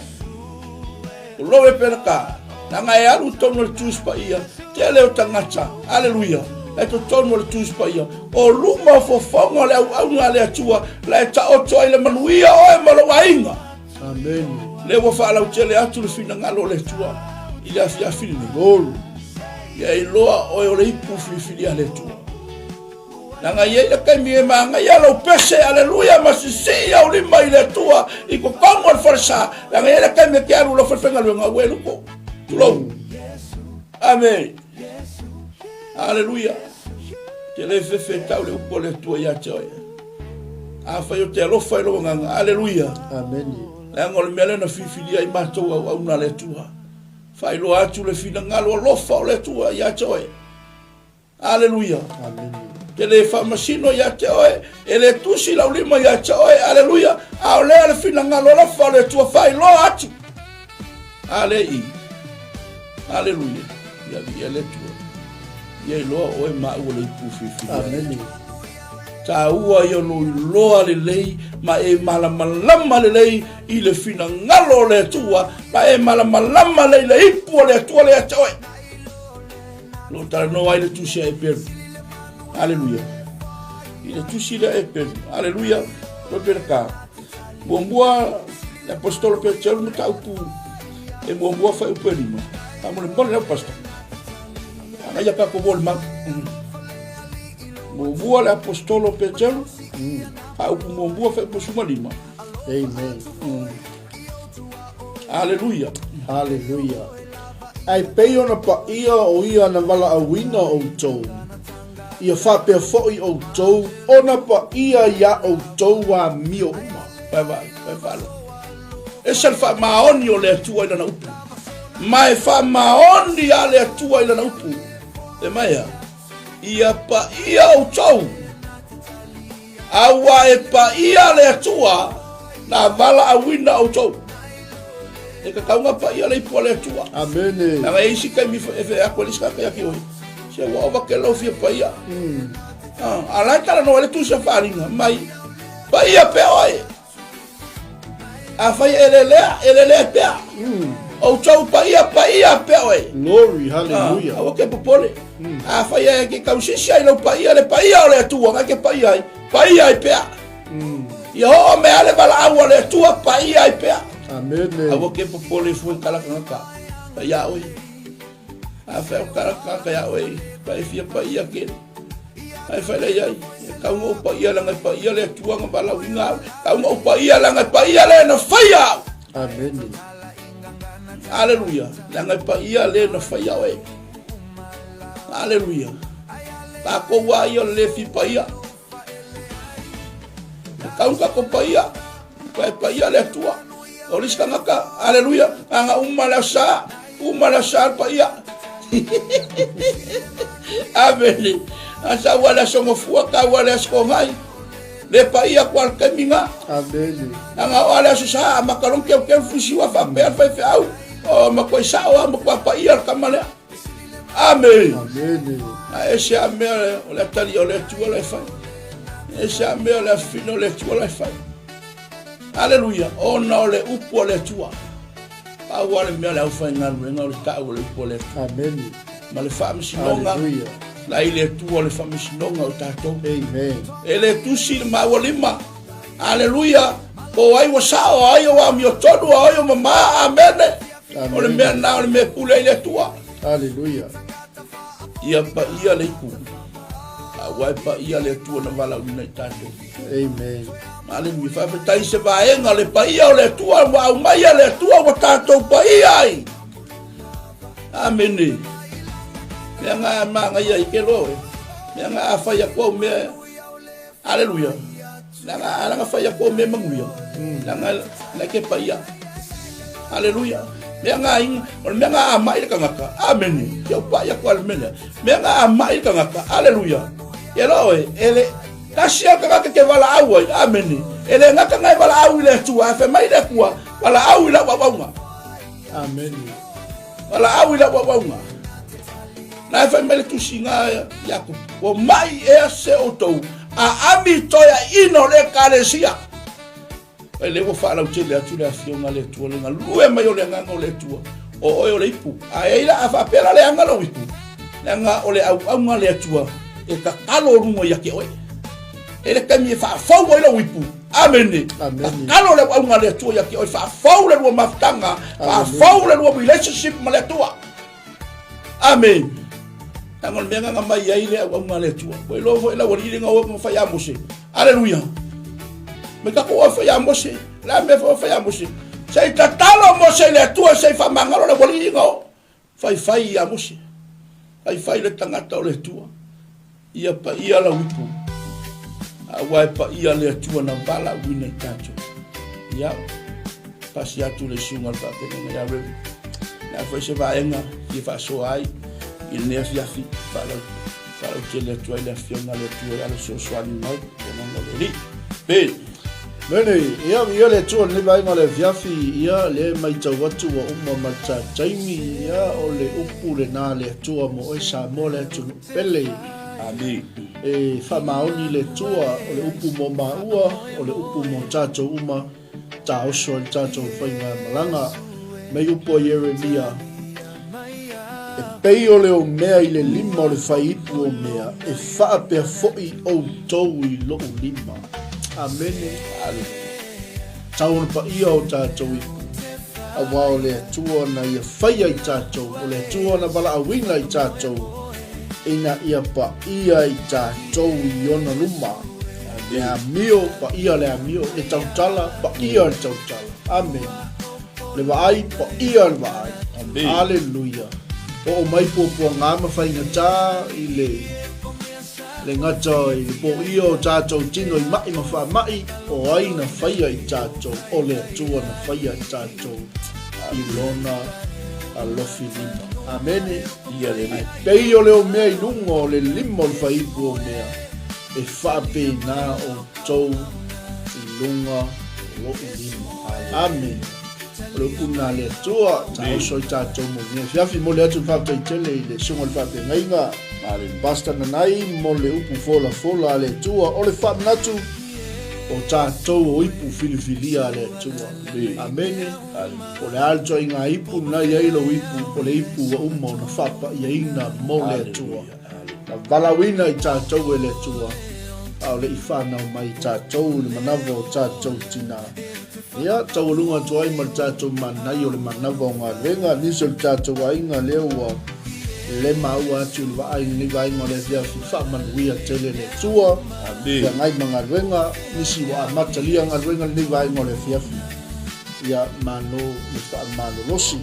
O lou e pelaka, leaga e alu i totonu o le Tusi Paia, tele o tagata, aleluia, la e totonu o le Tusi Paia, o luma o fofoga o le auauna a le Atua, la e taoto ai le manuia oe ma lou aiga. Amen. Lea ua faalautele atu le finagalo o le Atua i le afiafi lenei. Golu. Ia iloa oe o le ipu filifili a le Atua. Leaga e i ai le taimi e manaia lou pese, aleluia, ma sisii au lima i le Atua i totonu o le falesa. Leaga e i ai le taimi e te alu i lau falefaigaluega, ua e luko. Tulou. Amene. Aleluia. Te le fefe tau le upu a le Atua ia te oe. Afai o te alofa i lou agaga. Aleluia. Amene. Leaga o le mea lea na filifilia ai matou auauna a le Atua. Faailoa atu le finagalo alofa o le Atua ia te oe. Aleluia. Te le faamasino ia te oe, e le tusi lau lima ia te oe. Aleluia. A o lea le finagalo alofa o le Atua faailoa atu. Alei. Aleluia. Ia viia le Atua. Ia iloa oe ma au o le ipu filifili. Amene. Taua ia lou iloa lelei ma e malamalama lelei i le finagalo o le Atua ma e malamalama lelei i le ipu o le Atua lea ia te oe. Lo talanoa ai le tusi a Eperu. Aleluia. I le tusi lea Eperu. Aleluia. Koe pera ka. Muamua le apostolo Peteru mataupu e muamua fuaiupu e lima. Faamolemole lau pastor. Agaia ka ko mo le mau. Muamua le apostolo Peteru. Fuaiupu muamua fuaiupu 15. Amen. Aleluia. Aleluia. Ae pei ona paia o ia na valaauina outou, ia faapea foi outou ona paia iā outou amio uma. Vai vai, vai faalogo. Ese le faamaoni o le Atua i lana upu. Ma e faamaoni a le Atua i lana upu. E mai a, ia paia outou. Aua e paia le Atua na valaauina outou. E tatau na paia le ipu a le Atua. Amene. Leaga e isi taimi e fe atu e le isi tagata ia te oe. Se ua ova tele lou fia paia. Ah, a la e talanoa ai le tusi a faaaliga mai. Paia pea oe. Afai e lelea, e lelea pea. Outou paia, paia pea oe. Glory, hallelujah. Aua ke popole. Afai e ke tausisi ai lou paia, le paia o le Atua, ngai ke paia ai, paia ai pea. Ia oo mea le valaau a le Atua, paia ai pea. Amene. Aua ke popole fua i kala kangaka, paia oe. Afai o kala kangaka ia oe, pa e fia paia ke. Ai fai le iai, e tau na ou paia leaga e paia le Atua na valaauina au. Tau na ou paia leaga e paia le na faia au. Amene. Aleluia. Leaga e paia le na faia oe. Aleluia. Takou a ia o le le fi paia. E tau na tatou paia. Pa e paia le Atua. O le isi tagata, aleluia, aga uma le aso sa, uma le aso sa le paia. Amene. A sa ua le aso gafua, tau ua le aso togai. Le paia kua le taimi na. Amene. Aga o le aso sa, mata long keu keu fusi ua faapea le faifeau. O matua sao a matua paia le tama lea. Amene. Amene. A ese a mea o le atali o le Atua la e fai. Ese a mea o le afifina o le Atua la e fai. Aleluia! Ona o le upu a le Atua. Pau lava le mea o le aufaigaluega o le tau o le upu a le Atua. Amene. Ma le faamasinoga. Aleluia. La i le Atua le faamasinoga o tatou. Amen. E le tusi le maua lima. Aleluia! Po o ai ua sao, o ai ua amiotonu, o ai ua mamā. Amene. Amene. O le mea lena o le mea e pule ai le Atua. Aleluia. Ia paia le ipu. Aua e paia le Atua na valaauina i tatou. Amen. Aleluia. Faafetai se vaega le paia o le Atua ua aumaia le Atua ua tatou paia ai. Amene. Mea ngā māngaia i ke loa oe. Mea ngā a whai aku au mea. Aleluia. Mea ngā alanga whai aku au mea manuia. Mea ngā na ke paia. Aleluia. Mea ngā inga, o le mea ngā a mai le kangaka. Amene. Kia upai aku ale mea. Mea ngā a mai le kangaka. Aleluia. Ke loa oe, ele, Tasi a tagata ke valaau ai. Amene. E le gata na e valaau i le Atua, ae fai mai le Atua, valaau i lau auauna. Amene. Valaau i lau auauna. Na e fai mai le tusi nga Iakopo, ua mai ea se outou, a ami toeaina o le Ekalesia. Ai lea ua faalautele atu le Afioga a le Atua, le galue mai o le Agaga o le Atua, o oe o le ipu. A e ai la, a faapea la leaga lou ipu, leaga o le auauga a le Atua e tatalo luga ia te oe. E le taimi e faafou ai lou ipu. Amene. Tatalo le auauga a le Atua ia te oe, faafou le lua mafutaga, faafou le lua relationship ma le Atua. Amene. Leaga o le mea na mai ai le auauga a le Atua. Ua iloa foi lau alii le gaoa ma fai a Mose. Aleluia. Mai tatou oe fai a Mose. Le a mea foi fai a Mose. Se i tatalo Mose i le Atua se i faamagalo le aualii gaoa. Faifai ia Mose. Faifai le tagata o le Atua. Ia paia lau ipu. Aua e paia le Atua na valaauina i tatou. Ia, pasi atu le susuga o le faafeagaiga ia Rev. Le a foi se vaega fia faasoa ai i lenei afiafi faalau faalautele atu ai le afioga a le Atua ia le fesoasoani mai i agaga o le Alii. Amen. Mene, ia, ia le Atua lenei vaega o le afiafi, ia, lea e maitau atu ua uma ma le taimi, ia, o le upu lena a le Atua mo oe Samoa le atunuu pele. Amen. E faamaoni le Atua, o le upu mo maua, o le upu mo tatou uma, taoso ai le tatou faigamalaga. Mei upu a Ieremia, E pei o le omea i le lima o le faiipu omea, e faapea foi outou i lou lima. Amene. Tau ona paia o tatou ipu, auā o le Atua na ia faia i tatou, o le Atua na valaauina i tatou, ina ia paia i tatou i ona luma. Le amio, paia le amio, le tautala, paia le tautala. Amene. Le vaai, paia le vaai. Amene. Aleluia. Oo mai puapuaga ma faigata i le le gata i le poia o tatou tino i ma'i ma faama'i, o ai na faia i tatou, o le Atua na faia i tatou i lona alofi lima. Amene. Ia le Ae pei o le omea i luga o le lima o le faiipu omea, e faapena outou i luga o lo'u lima. Amene. O le upu lena a le Atua, taoso ai tatou mo lenei afiafi. Momoli atu le faafetai tele i le Susuga i le Faafeagaiga, Pastor Nanai, mo le upu folafola a le Atua. O le faamanatu, O tatou o ipu filifilia a le Atua. Amene. O le a le ituaiga ipu lena e i ai lou ipu, o le ipu ua uma ona faapaiaina mo le Atua. Na valaauina i tatou e le Atua, a o le i fanau mai i tatou i le manava o tatou tina. Ia, taualuga atu ai ma le tatou manaia o le manava o galuega, nisi o le tatou aiga lea ua le maua atu i le vaai i lenei vaega o le afiafi, faamanuia tele le Atua, feagai ma galuega, nisi ua amatalia galuega i lenei vaega o le afiafi. Ia, malo le faamalolosi.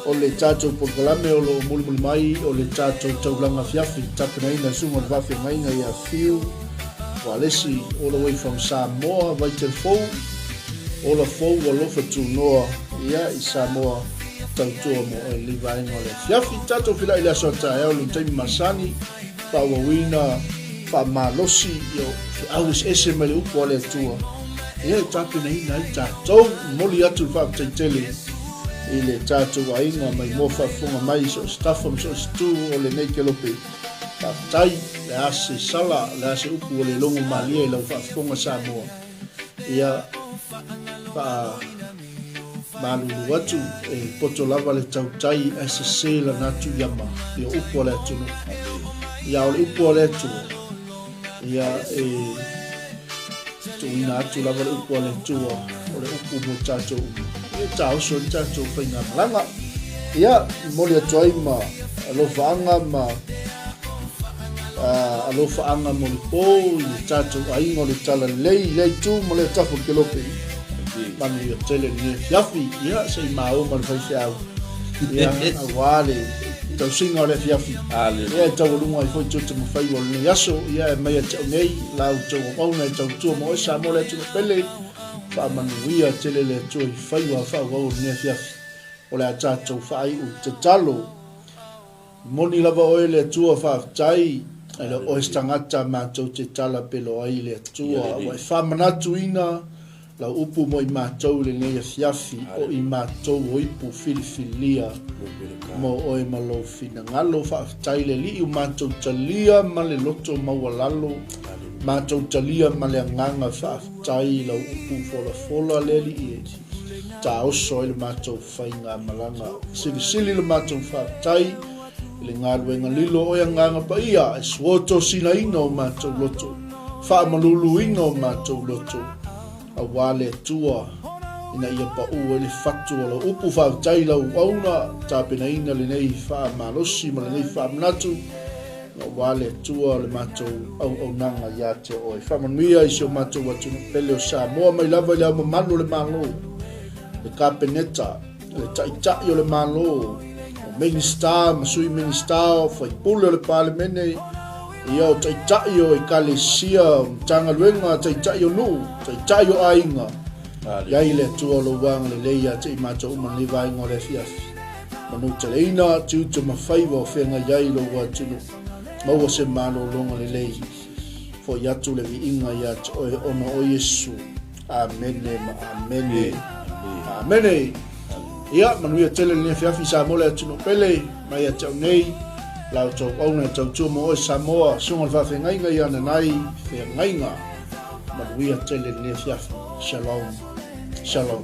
O le tatou polokalame o lo o mulimuli mai o le tatou taulaga afiafi, tapenaina e Susuga o le Faafeagaiga ia Fiu Walesi, all the way from Samoa, Vaitele Fou, Ola Fou, Alofa Tunoa, ia, i Samoa, tautua mo oe lenei vaega o le afiafi. Tatou filai i le aso a taeao i lona taimi masani, faaauauina, faamalosi, ia, feau eseese mai le upu a le Atua, ia, e tapenaina ai tatou. Momoli atu le faafetai tele i le tatou aiga mai moa faafofoga mai i so o se tafa ma so o se tu o lenei kelope. Faafetai, le a se sala, le a se upu ua le logo malie i lau faafofoga Samoa. Ia, faa malulu atu, e poto lava le tautai ae sese lana atu iama i o upu a le atunuu. Ia, o le upu a le Atua, ia, e tuuina atu lava le upu a le Atua, o le upu mo tatou uma. Ia, taoso ai le tatou faigamalaga. Ia, momoli atu ai ma alofaaga ma alofaaga molipo i le tatou aiga o le Talalelei i lea itu ma lea tafa o le kelope. Manuia tele lenei afiafi. Ia, se i maua ma le faifeau. Ia, aua le tausiga o le afiafi. Ia, e taualuga ai foi tiute ma faiva o lenei aso. Ia, e mai ia te au nei, la outou auauna e tautua mo oe Samoa le atunuu pele. Faamanuia tele le Atua i faiva faaauau o lenei afiafi. O le a tatou faaiu tatalo. Moni lava oe le Atua faafetai, e le o oe se tagata matou te tala pelo ai i le Atua, ua e faamanatuina lau upu mo i matou i lenei afiafi, o i matou o ipu filifilia mo oe ma lou finagalo. Faafetai le Alii ua matou talia ma le loto maualalo, matou talia ma le agaga faafetai i lau upu folafola le Alii e taoso ai le matou faigamalaga. Silisili le matou faafetai i le galuega lilo o oe Agaga Paia e suotosinaina o matou loto, faamaluluina o matou loto, aua le Atua ina ia pau ai le fatu o lau upu. Faafetai i lau auauna tapenaina lenei faamalosi ma lenei faamanatu, aua le Atua le matou auaunaga ia te oe. Faamanuia i si o matou atunuu pele o Samoa mai lava i le ao mamalu o le Malo, le Kapeneta, le Taitai o le Malo, o Minisita ma Sui Minisita, o Faipule o le Palemene, ia o Taitai o Ekalesia, o Matagaluega, Taitai o nuu, Taitai o aiga. I ai le Atua o lou agalelei ia te i matou uma lenei vaega o le afiafi. Manuteleina tiute ma faiva o feagai ai lou atunuu. Maua se malologa lelei. Foi atu le viiga ia te oe ona o Iesu. Amene ma amene. Amene. Ia, manuia tele lenei afiafi Samoa le atunuu pele, mai ia te au nei, la outou auauna e tautua mo oe Samoa, susuga i le faafeagaiga ia Nanai Feagaiga. Manuia tele lenei afiafi. Shalom. Shalom.